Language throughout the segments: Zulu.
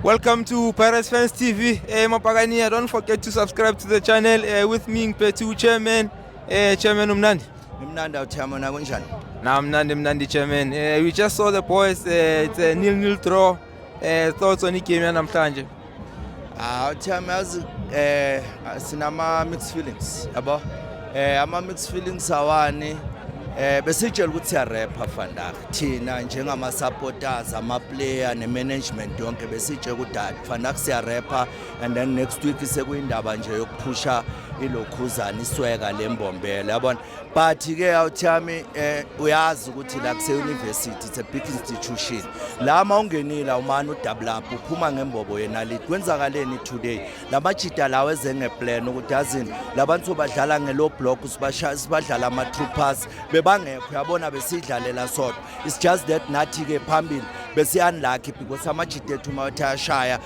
Welcome to Pirates Fans TV. Mapagania, don't forget to subscribe to the channel. With me ngiphethe chairman, chairman, umnandi. Imnandi awuthiyama, kunjani? Na mnandi, mnandi, chairman. We just saw the boys, it's a 0-0 draw. Thoughts on igame yanamhlanje? Ah, awuthiyama, yazi sinama mixed feelings, yabo. Ama mixed feelings awani besitshela ukuthi siyarapha vandag thina njengama supporters, ama player ne management yonke. Besitshela ukuthi hayi, vandag siyarapha and then next week sekuyindaba nje yokuphusha ilokhuzana isweka lembombela, yabona. But ke awuthiyami, uyazi ukuthi la kuse university, it's a big institution. La mawungenile awumane udouble up, uphuma ngembobo yenaliti. Kwenzakaleni today? Lamajita lawo eze ngeplan ukuthi yazini labantu badlala nge-low block, sibadlala ama-true pass, bebangekho, yabona, besidlalela sodwa. It's just that nathi-ke phambili besi-unlucky because amajita ethu uma wathi ayashaya,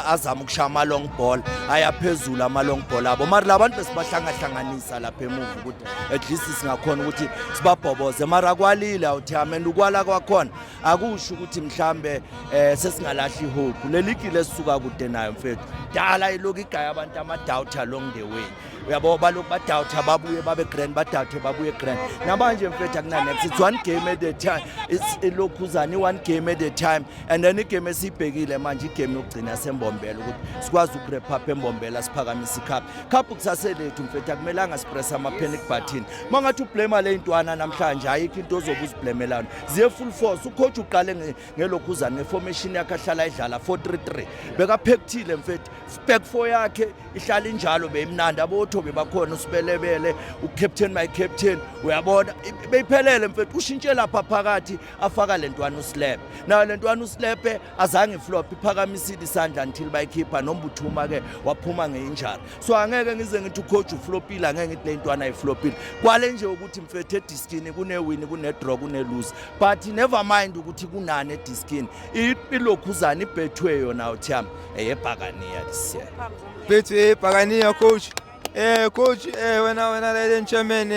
azama ukushaya ama-long ball, ayaphezulu ama-long ball abo, mara labantu besibahlangahlanganisa lapha emuva ukuthi at least singakhona ukuthi sibabhoboze, mara akwalile awuthiyami. And ukwala kwakhona akusho ukuthi mhlambe sesingalahla ihope. Le ligi lesisuka kude nayo mfethu, dala ilokhu igaya abantu ama-doubt along the way, uyabo. Balokhu badoubt, babuye babe grand, badoubt, babuye grand. Namanje mfethu akuna-next, it's one game at a time. It's ilokhuzana i-one game at a time and then igame esiyibhekile manje, igame yokugcina sembombela, ukuthi sikwazi ukurap up embombela, siphakamise icup. Cup kusaselethu mfethu, akumelanga sipress ama-panic button. Uma ngathi ublame le ntwana namhlanje, ayikho into ozobe uziblamelana, ziye full force. Ucoach uqale ngelokhuzana ngeformation yakhe ahlala idlala, 4-3-3, bekaphekthile mfethu. Back four yakhe ihlala injalo, beyimnandi, abothobe bakhona, usibelebele, ucaptain, my captain, uyabona, beyiphelele mfethu. Ushintshe lapha phakathi, afaka lentwana uSlepe. Nayo lentwana uSlepe azange iflop, iphakamisile isandla until bayikhipha nombuthuma ke waphuma ngeinjury. So angeke ngize ngithi ucoach uflopile, angeke ngithi le ntwana ayiflopile. Kwale nje ukuthi mfethu ediskini kune-win, kune-draw, kune-lose, but never mind ukuthi kunani ediskini. Ilokhuzana ibhethwe yona uthiyami eyebhakaniya this year. Bethu Bhakaniya, coach. Coach, wena lady chairman,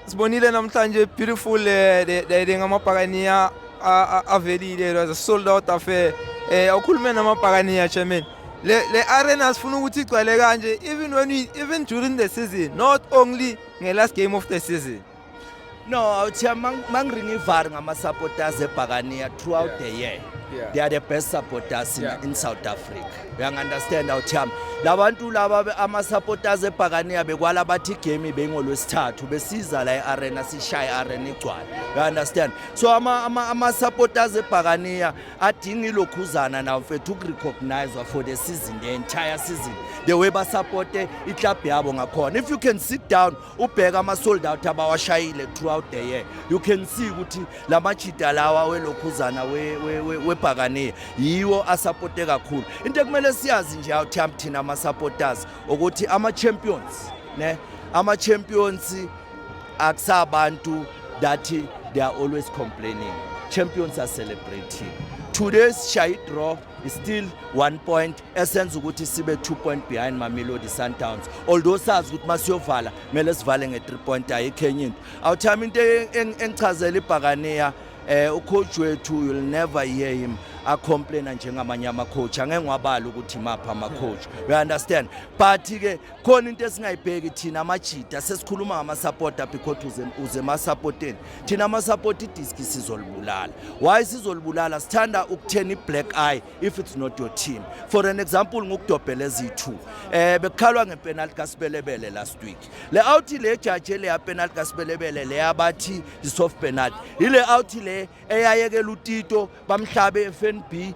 sibonile namhlanje beautiful le ngamabhakaniya avelile. It was a sold out affair. Awukhulume namabhakaniya, chairman. Le arena sifuna ukuthi igcwale kanje even during the season, not only nge last game of the season. No, awuthiya, mangiringa ivari ngama-supporters ebhakaniya throughout the year. They are the best supporters in South Africa, uyangi-understand awuthiyami? Labantu laba ama-supporters ebhakaniya bekwala bathi igame beyingolwesithathu, besiza la e-arena, sishaye i-arena igcwale, you understand? So ama-supporters ebhakaniya adinga ilokhuzana nawo mfethu ukurecognizewa for the season, the entire season, the way basupporte iclub yabo ngakhona. If you can sit down ubheka ama-sold out abawashayile throughout the year, you can see ukuthi la majida lawa welokhuzana webhakaniya yiwo asupporte kakhulu. Into ekumele siyazi nje awuthiyami thina ama-supporters ukuthi ama-champions ne ama-champions akusabantu that they are always complaining. Champions are celebrating. Today's shy draw is still 1 point esenza ukuthi sibe 2 point behind Mamelodi Sundowns, although sazi ukuthi masiyovala kumele sivale nge-3 point, ayikho enye into awuthami. Into engichazela ibhakaniya, ucoach wethu, you'll never hear him acomplaina njengamanye ama-coach. Angeke ngiwabala ukuthi maphi ama-coach, you understand? But ke khona into esingayibheki thina amajita, sesikhuluma ngama-supporter because uze emasupporteni. Thina ama-support, idiski sizolibulala. Why sizolibulala? Sithanda ukuthena i-black eye if it's not your team. For an example, ngokudobhela eziyi-two, bekukhalwa ngepenalty kaSibelebele last week. Le out le jaje le ya penalty kaSibelebele le yabathi i-soft penalty, ile out le eyayekela uTito bamhlabe FNB,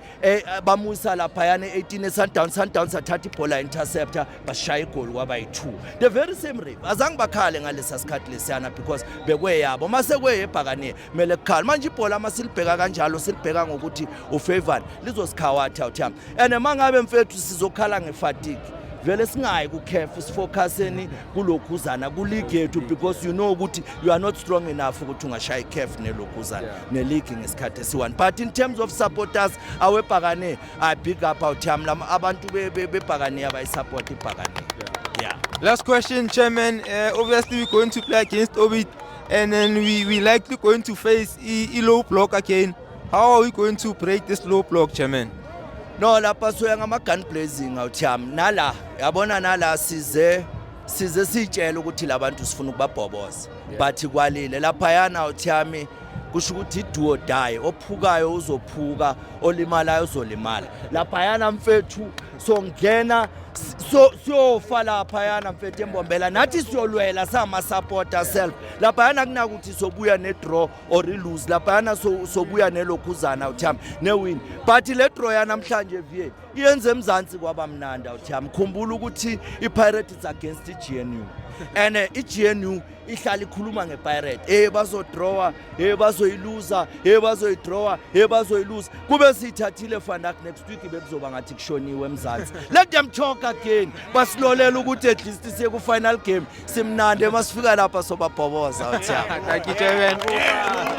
bamusa laphayana e-18 eSundowns. Sundowns athatha ibhola, interceptor, bashaya igoli kwaba yi-2. The very same ref azange bakhale ngalesa sikhathi lesiyana because bekweyabo. Mase kweyebhakaniya kumele kukhale. Manje ibhola masilibheka kanjalo, silibheka ngokuthi ufavor, lizosikhawatha uthiyami. And mangabe mfethu sizokhala ngefatigue, vele singayi kuCAF, sifocuseni kulokhuzana kuleague yethu, because you know ukuthi you are not strong enough ukuthi ungashaya iCAF nelokhuzana neleague ngesikhathi esi-one. But in terms of supporters awebhakane, I big up awuthiyami lama abantu bebhakane abayisupport ibhakane, yeah. Last question, Chairman. Obviously, we're going to play against Orbit, and then we likely going to face a low block again. How are we going to break this low block, Chairman? No, lapha soya ngama-gun blazing, awuthiyami. Nala yabona, nala size siyitshela ukuthi labantu sifuna ukubabhoboza, but kwalile laphayana, awuthiyami. Kusho ukuthi i-do or die, ophukayo uzophuka, olimalayo uzolimala laphayana, mfethu. Songena, so siyofa laphayana, mfethu, eMbombela. Nathi siyolwela sama-supporter self laphayana. Kunakuthi sobuya ne-draw or i-lose laphayana, sobuya nelokhuzana, awuthiyami, ne-win. But le draw yanamhlanje va iyenze eMzansi kwaba mnandi, awuthiyami. Khumbula ukuthi i-Pirate is against i-GNU, and i-GNU ihlala ikhuluma nge-Pirate, hey, bazodrawa, hey, bazoyiluza, hey, bazoyidrawa, hey, bazoyiluza. Kube siyithathile vandag, next week bekuzoba ngathi kushoniwe eMzansi. Let them talk again, basilolela ukuthi at least siye ku-final game simnandi. Masifika lapha sobabhoboza, awuthiyami. Thank you, chairman.